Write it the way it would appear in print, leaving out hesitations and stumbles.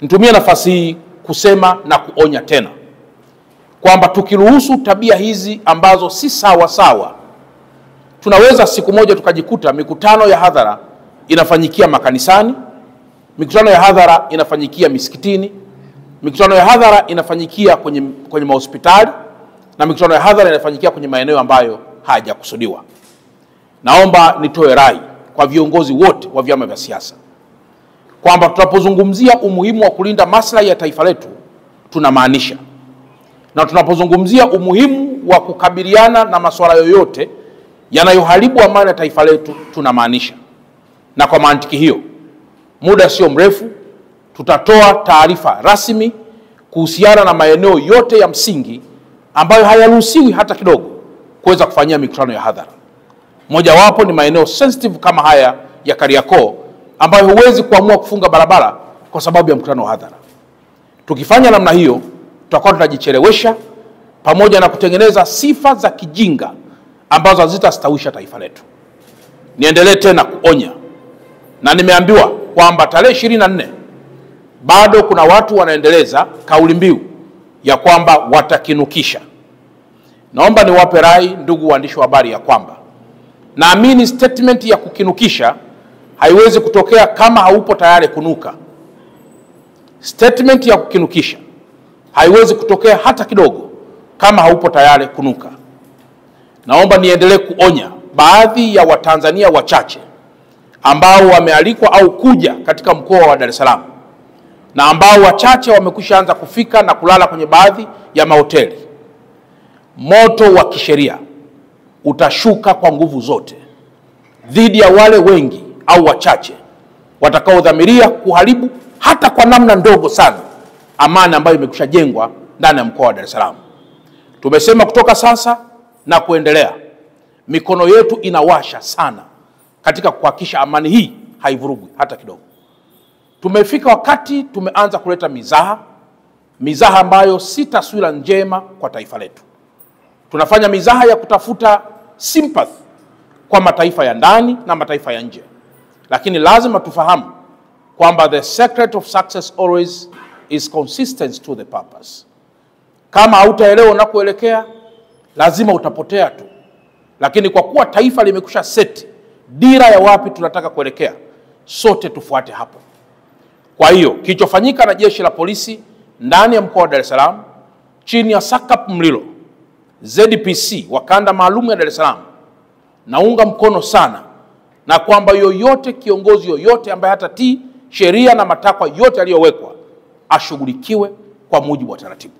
Nitumie nafasi hii kusema na kuonya tena kwamba tukiruhusu tabia hizi ambazo si sawa sawa, tunaweza siku moja tukajikuta mikutano ya hadhara inafanyikia makanisani, mikutano ya hadhara inafanyikia misikitini, mikutano ya hadhara inafanyikia kwenye mahospitali, na mikutano ya hadhara inafanyikia kwenye maeneo ambayo hayajakusudiwa. Naomba nitoe rai kwa viongozi wote wa vyama vya siasa kwamba tunapozungumzia umuhimu wa kulinda maslahi ya taifa letu tunamaanisha, na tunapozungumzia umuhimu wa kukabiliana na masuala yoyote yanayoharibu amani ya taifa letu tunamaanisha. Na kwa mantiki hiyo, muda sio mrefu tutatoa taarifa rasmi kuhusiana na maeneo yote ya msingi ambayo hayaruhusiwi hata kidogo kuweza kufanyia mikutano ya hadhara. Mojawapo ni maeneo sensitive kama haya ya Kariakoo ambayo huwezi kuamua kufunga barabara kwa sababu ya mkutano wa hadhara. Tukifanya namna hiyo tutakuwa tunajichelewesha pamoja na kutengeneza sifa za kijinga ambazo hazitastawisha taifa letu. Niendelee tena kuonya, na nimeambiwa kwamba tarehe 24 bado kuna watu wanaendeleza kauli mbiu ya kwamba watakinukisha. Naomba niwape rai ndugu waandishi wa habari ya kwamba naamini statement ya kukinukisha haiwezi kutokea kama haupo tayari kunuka. Statement ya kukinukisha haiwezi kutokea hata kidogo kama haupo tayari kunuka. Naomba niendelee kuonya baadhi ya Watanzania wachache ambao wamealikwa au kuja katika mkoa wa Dar es Salaam na ambao wachache wamekwishaanza kufika na kulala kwenye baadhi ya mahoteli. Moto wa kisheria utashuka kwa nguvu zote dhidi ya wale wengi au wachache watakaodhamiria kuharibu hata kwa namna ndogo sana amani ambayo imekushajengwa ndani ya mkoa wa Dar es Salaam. Tumesema kutoka sasa na kuendelea, mikono yetu inawasha sana katika kuhakikisha amani hii haivurugwi hata kidogo. Tumefika wakati tumeanza kuleta mizaha ambayo si taswira njema kwa taifa letu. Tunafanya mizaha ya kutafuta sympathy kwa mataifa ya ndani na mataifa ya nje. Lakini lazima tufahamu kwamba the secret of success always is consistency to the purpose. Kama hautaelewa unakoelekea, lazima utapotea tu. Lakini kwa kuwa taifa limekusha seti dira ya wapi tunataka kuelekea, sote tufuate hapo. Kwa hiyo kilichofanyika na jeshi la polisi ndani ya mkoa wa Dar es Salaam chini ya SACP Mlilo ZPC wa kanda maalum ya Dar es Salaam, naunga mkono sana, na kwamba yoyote kiongozi yoyote ambaye hatatii sheria na matakwa yote yaliyowekwa ashughulikiwe kwa mujibu wa taratibu.